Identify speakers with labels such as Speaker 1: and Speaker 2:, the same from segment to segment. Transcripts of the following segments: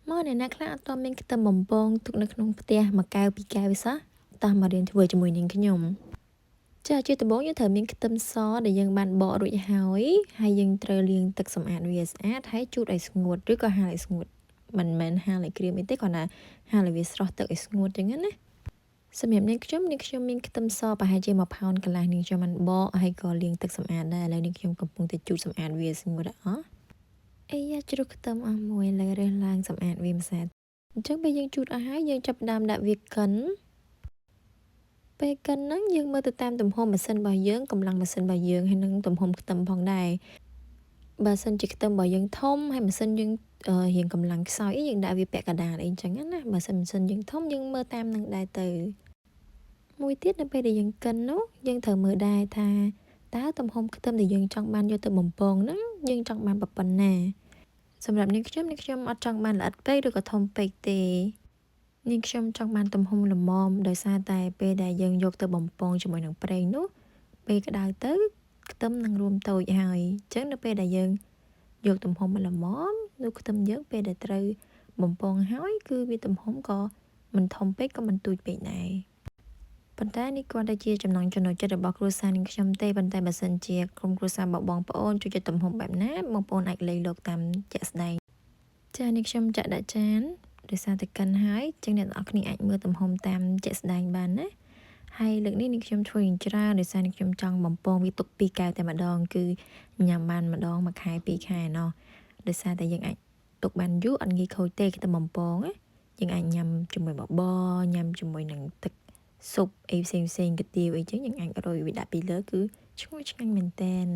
Speaker 1: មកអ្នកណាខ្លះអត់ទាន់មានខ្ទឹមបំពងទុកនៅក្នុងផ្ទះមួយកែវពីរកែវសោះតោះមករៀនធ្វើជាមួយនាងខ្ញុំចាជាដំបូងយើងត្រូវមានខ្ទឹមសដែលយើងបានបករួចហើយហើយយើងត្រូវលាងទឹកសម្អាតវាស្អាតហើយជូតឲ្យស្ងួតឬក៏ហាលឲ្យស្ងួតមិនមែនហាលឲ្យក្រៀមអីទេគ្រាន់តែហាលឲ្យវាស្រស់ទឹកឲ្យស្ងួតចឹងណាសម្រាប់នាងខ្ញុំនាងខ្ញុំមានខ្ទឹមសប្រហែលជាមួយផោនកន្លះនាងខ្ញុំបានបកហើយក៏លាងទឹកសម្អាតដែរឥឡូវនាងខ្ញុំកំពុងតែជូតសម្អាតវាស្ងួតអស់អីយ៉ាជ្រុះខ្ទឹមអស់មួយលើរើសឡើងសម្អាតវាម្សិលអញ្ចឹងពេលយើងជូតអស់ហើយយើងចាប់ផ្ដើមដាក់វាកិនពេលកិនហ្នឹងយើងមើលទៅតាមទំហំម៉ាស៊ីនរបស់យើងកម្លាំងម៉ាស៊ីនរបស់យើងហើយនិងទំហំខ្ទឹមផងដែរបើសិនជាខ្ទឹមរបស់យើងធំហើយម៉ាស៊ីនយើងរៀងកម្លាំងខ្សោយអីយើងដាក់វាពាក់កណ្ដាលអីចឹងណាបើសិនម៉ាស៊ីនយើងធំយើងមើលតាមនឹងដែរទៅមួយទៀតនៅពេលដែលយើងកិននោះយើងត្រូវមើលដែរថាតើទំហំខ្ទឹមដែលយើងចង់បានយកទៅបំពងហ្នឹងយើងចង់បានប៉ុណ្ណាសម្រាប់នាងខ្ញុំនាងខ្ញុំអត់ចង់បានល្អិតពេកឬក៏ធំពេកទេនាងខ្ញុំចង់បានទំហំល្មមដោយសារតែពេលដែលយើងយកទៅបំពងជាមួយនឹងប្រេងនោះពេលក្តៅទៅខ្ទឹមនឹងរួមតូចហើយអញ្ចឹងនៅពេលដែលយើងយកទំហំល្មមនោះខ្ទឹមយើងពេលដែលត្រូវបំពងហើយគឺវាទំហំក៏មិនធំពេកក៏មិនទូចពេកដែរប៉ុន្តែនេះគ្រាន់តែជាចំណង់ចំណូលចិត្តរបស់គ្រួសារនាងខ្ញុំទេប៉ុន្តែបើសិនជាក្រុមគ្រួសាររបស់បងប្អូនចូលចិត្តទំហំបែបណាបងប្អូនអាចលៃលោកតាមជាក់ស្ដែងចានេះខ្ញុំចាក់ដាក់ចានដោយសារតែកិនហើយចឹងអ្នកទាំងអស់គ្នាអាចមើលទំហំតាមជាក់ស្ដែងបានណាហើយលើកនេះនាងខ្ញុំធ្វើយ៉ាងច្រើនដោយសារនាងខ្ញុំចង់បំពងវាទុកពីរកែវតែម្ដងគឺញ៉ាំបានម្ដងមួយខែពីរខែណោះដោយសារតែយើងអាចទុកបានយូរអត់ងាយខូចទេខ្ទឹមបំពងណាយើងអាចញ៉ាំជាមួយបបរញ៉ាំជាមួយនឹងទឹកស៊ុបអីផ្សេងផ្សេងកាទៀវអីចឹងយើងអាចរោយវាដាក់ពីលើគឺឈ្ងុយឆ្ងាញ់មែនតែន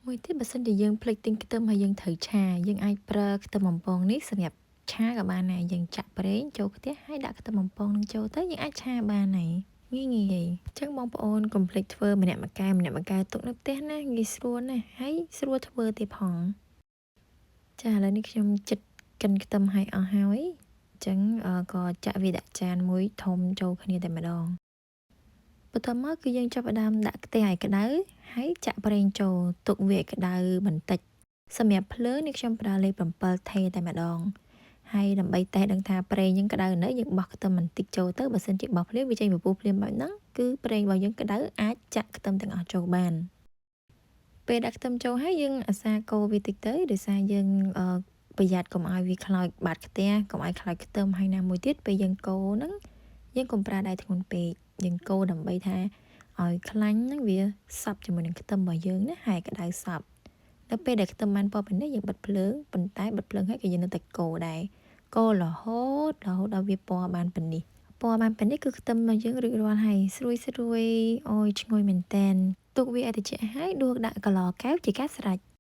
Speaker 1: មួយទៀតបើសិនជាយើងភ្លេចទិញខ្ទឹមហើយយើងត្រូវឆាយើងអាចប្រើខ្ទឹមបំពងនេះសម្រាប់ឆាក៏បានដែរយើងចាក់ប្រេងចូលខ្ទះហើយដាក់ខ្ទឹមបំពងនឹងចូលទៅយើងអាចឆាបានហើយងាយងាយអញ្ចឹងបងប្អូនកុំភ្លេចធ្វើម្នាក់មួយកែវម្នាក់មួយកែវទុកនៅផ្ទះណាងាយស្រួលណាស់ហើយស្រួលធ្វើទៀតផងចាឥឡូវនេះខ្ញុំចិត្តកិនខ្ទឹមឲ្យអស់ហើយអញ្ចឹងក៏ចាក់វាដាក់ចានមួយធំចូលគ្នាតែម្ដងបន្ទាប់មកគឺយើងចាប់ផ្ដើមដាក់ខ្ទះឲ្យក្តៅហើយចាក់ប្រេងចូលទុកវាឲ្យក្តៅបន្តិចសម្រាប់ភ្លើងនេះខ្ញុំប្រើលេខ7ថេតែម្ដងហើយដើម្បីតេស្តដឹងថាប្រេងយើងក្តៅនៅយើងបោះខ្ទឹមបន្តិចចូលទៅបើសិនជាបោះភ្លាមវាចេញពពុះភ្លាមបែបហ្នឹងគឺប្រេងរបស់យើងក្តៅអាចចាក់ខ្ទឹមទាំងអស់ចូលបានពេលដាក់ខ្ទឹមចូលហើយយើងអាសាកូរវាតិចទៅដោយសារយើងប្រយ័ត្នកុំឲ្យវាខ្លោចបាត់ខ្ទះកុំឲ្យខ្លោចខ្ទឹមហើយណាមួយទៀតពេលយើងកូរហ្នឹងយើងកុំប្រើដៃធ្ងន់ពេកយើងកូរដើម្បីថាឲ្យខ្លាញ់ហ្នឹងវាសព្វជាមួយនឹងខ្ទឹមរបស់យើងណាហើយក្តៅសព្វនៅពេលដែលខ្ទឹមបានពណ៌បែបនេះយើងបិទភ្លើងប៉ុន្តែបិទភ្លើងហើយក៏យើងនៅតែកូរដែរកូររហូតរហូតដល់វាពណ៌បានប៉ុណ្នេះពណ៌បានប៉ុណ្នេះគឺខ្ទឹមរបស់យើងរួចរាល់ហើយស្រួយស្រួយអូយឈ្ងុយមែនតែនទុកវាឲ្យត្រជាក់ហើយដួសដាក់កន្លកែវជាការស្រេច។